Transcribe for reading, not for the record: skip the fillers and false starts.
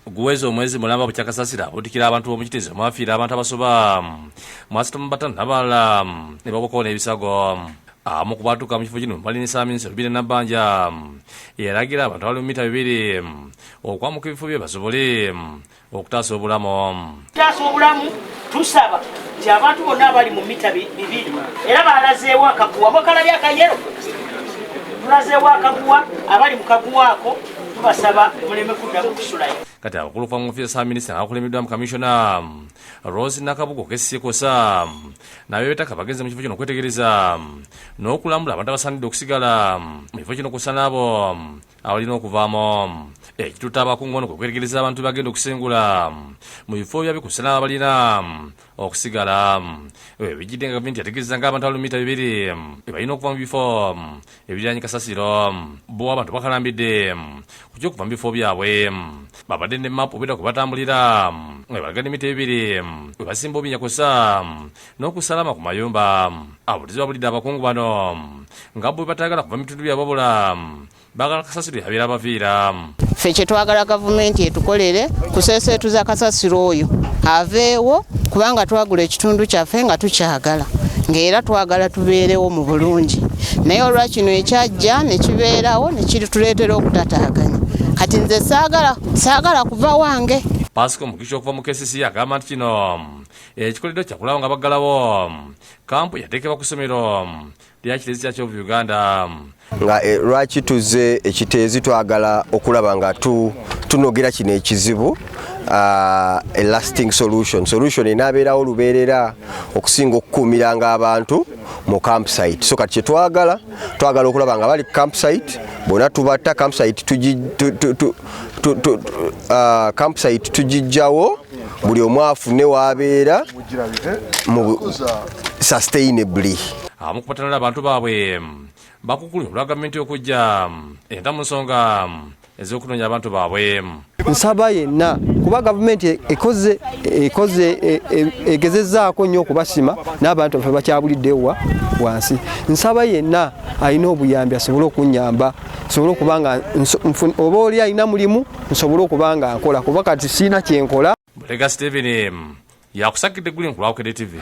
Guweze omwezi mulamba bukya kasasiro abuutikira abantu b'omu Kiteezi omwafiira abantu abasoba mu 35 n'abalala ne babukawo n'ebisago. Abamu ku baatuuka mu kifo kino bali ne Ssaabaminisita Robinah Nabbanja eyalagira abantu abali mu mita 2 okwamuka ebifo bye basobole okutaasa obulamu. Taasa obulamu, tusaba nti abantu bonna abali mu mita 2 era balazeewo akaguwa, mwakalabye akayero, tulazeewo akaguwa, abali mu kaguwa ako tubasaba muleme kuddamu kusulayo. Kati abakulu okuva mu ofiisi ya Ssaabaminisita nga bakulembeddwamu Kamishona Rose Nakabugo Kessikosa n'abeebetaka bagenze mu kifo kino okwetegereza n'okulambula abantu abasaanidde okusigala mu kifo kino kw'ossa n'abo abalina okuvaamu. Ekitutte abakungu bano kwe kwetegereza abantu bagenda okusengula mu bifo byabwe kw'ossa n'abo abalina okusigala. Ebyo bijjidde nga gavumenti yategeeza ng'abantu abali mu mita 2 balina okuva mu bifo ebiriraanye kasasiro. Bo abantu bakalambidde ku ky'okuva mu bifo byabwe. Babadde ne maapu obwedda kwe batambulira nga balaga ne mita 2 we basimba obunya kw'ossa n'okusalama ku mayumba. Ababuulizi babulidde abakungu bano nga bo bwe bataagala kuva mu bitundu byabwe wabula baagala kasasiro yabeera abaviira. Ffe kye twagala gavumenti etukolere kuseeseetuza kasasiro oyo aveewo, kubanga twagula ekitundu kyaffe nga tukyagala, ng'era twagala tubeerewo mu bulungi, naye olwa kino ekyajja ne kibeerawo ne kirituleetera okutataaganya. Kati nze saagala kuva wange. Pascal Mugisha okuva mu KCC agamba nti kino ekikoleddwa kyakulaba nga baggalawo kampu yateekebwa ku ssomero lya Kiteezi Church of Uganda. Nga lwaki tuzze Ekiteezi, twagala okulaba nga tunogera kino ekizibu, a lasting solution enaabeerawo lubeerera okusinga okukuumiranga abantu mu campsite. So kati kyetwagala, twagala okulaba nga bali campsite bonna tubatta campsite, campsite tugijjawo, buli omu afune waabeera mu sustainably. Abamu ku batanula abantu baabwe bakukulira olwa gavumenti okujja enta mu nsonga ez'okunoonya abantu baabwe. Nsaba yenna, kuba gavumenti ekoze egezezzaako nnyo okubasima, n'abantu baffe bakyabulidde wa wansi. Nsaba yenna alina obuyambi asobole okunnyamba, nsobole okuba nga oba oli alina mulimu nsobole okuba nga nkola, kuba kati sirina kyenkola. Bulega Steven yakusakidde eggulire ku lwa Bukedde TV.